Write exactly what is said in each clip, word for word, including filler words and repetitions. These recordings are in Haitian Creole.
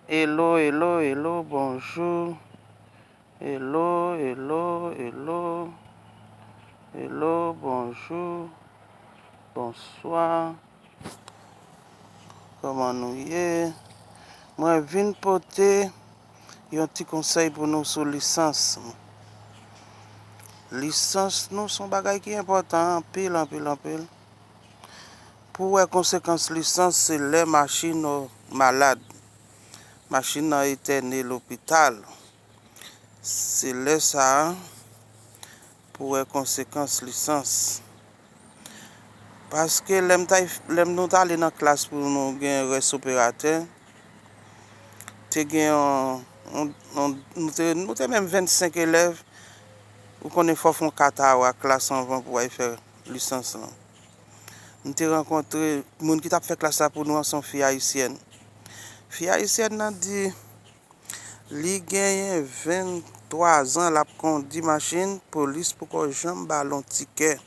Hello, hello, hello, bonjou. Hello, hello, hello. Hello, bonjou. Bonswa. Kòman nou ye? Mwen vin pote yon ti konsèy pou nou sou lisans. Lisans nou se yon bagay ki enpòtan anpil, anpil, anpil. Pou w wè konsekans lisans, se lè machin ou malad. Machin nan etène lopital. Se lè sa a pou w wè konsekans lisans. Paske lè m t al, lè m nou t ale nan klas pou nou gen rès operatè, te gen yon, yon, yon, nou te, nou te menm vennsenk elèv, ou konnen fò w fè yon katawa klas anvan pou w al fè lisans lan. M te rankontre moun ki t ap fè klas la pou nou an, se yon fi ayisyèn. Fi ayisyèn nan di li genyen venntwa zan, l ap kondi machin, polis poko janm ba l yon tikè.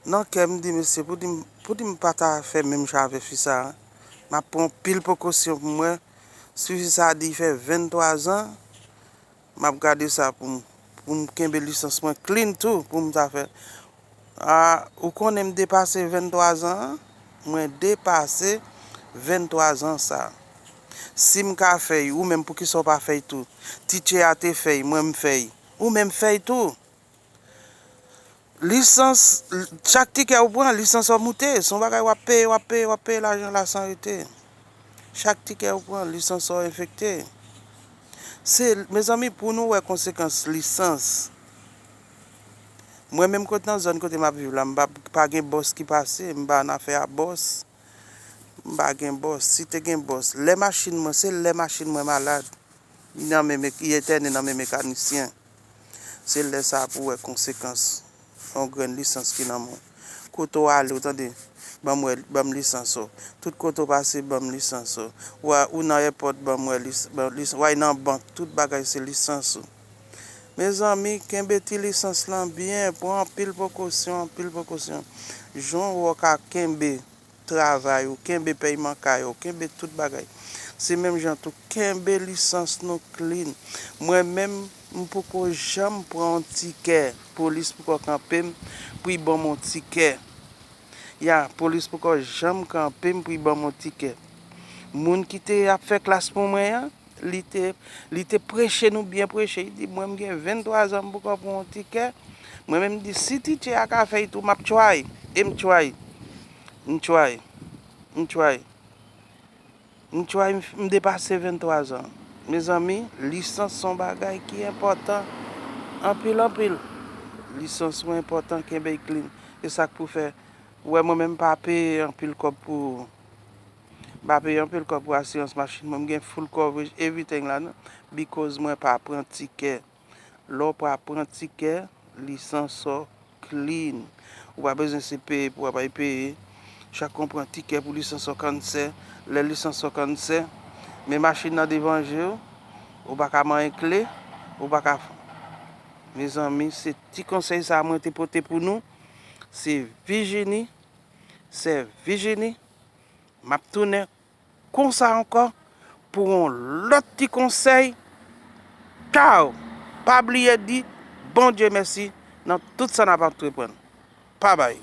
Nan kè m di, mesye, poudi m, poudi m pa ta fè menm jan avè fi sa a? M ap pran pil prekosyon pou m wè si fi sa a di l fè venntwa zan, m ap gade sa pou m, pou m kenbe lisans mwen clean tou, pou m ta fè. A, ou konnen m depase venntwa zan an? Mwen depase venntwa zan sa. Si m ka fè y, ou menm poukisa w pa fè y tou? Teacher a te fè y, mwen m fè y. Ou menm fè y tou. Lisans, chak tikè ou pran, lisans ou moute. Se yon bagay w ap peye, w ap peye, w ap peye lajan la san rete. Chak tikè ou pran, lisans ou enfekte. Se, mezanmi, pou nou wè konsekans lisans. Mwen menm kote nan zòn kote m ap viv la, m pa, pa gen bòs ki pase, m pa nan afè a bòs. M pa gen bòs, si te gen bòs. Lè machin mwen, se lè machin mwen malad. Li nan men me-, li etène nan men mekanisyen. Se lè sa a pou w wè konsekans yon grenn lisans ki nan men w. Kote w ale, w tande, ban m wè, ban m lisans ou. Tout kote w pase, ban m lisans ou. W a, ou nan èpòt, ban m wè lis-, ban lis-, w a nan bank, tout bagay se lisans ou. Mezanmi, kenbe ti lisans lan byen, pran anpil prekosyon, anpil prekosyon. Jan w ka kenbe travay ou, kenbe pèyman kay ou, kenbe tout bagay. Se menm jan tou, kenbe lisans nou clean. Mwen menm, m poko janm pran yon tikè. Polis poko kanpe m pou y ban m yon tikè. Ya, polis poko janm kanpe m pou y ban m yon tikè. Moun ki te ap fè klas pou mwen an, li te, li te preche nou byen preche. Li di, "Mwen, m gen venntwa zan, m poko pran yon tikè." Mwen menm, m di, "Si teacher a ka fè y tou, m ap try." E m try. M try. M try. M try, m, m depase venntwa zan. Mezanmi, lisans se yon bagay ki enpòtan anpil, anpil. Lisans ou enpòtan, kenbe l clean. E sa k pou fè, ou wè, mwen menm, m pa peye anpil kòb pou, m pa peye anpil kòb pou asirans machin mwen. M gen full coverage, everything la, non. Because mwen pa pran tikè. Lè w pa pran tikè, lisans ou clean. Ou pa bezwen se peye pou w ap al peye. Chak ou pran tikè pou lisans ou cancel. Lè lisans ou cancel, men machin nan devan je w, ou pa ka manyen kle, ou pa ka. Mezanmi, se ti konsèy sa a mwen te pote pou nou. Se Vijini, sè Vijini. M ap tounen konsa ankò pou yon lòt ti konsèy. Tchaw! Pa bliye di Bondye mèsi nan tout sa n ap antreprann. Babay!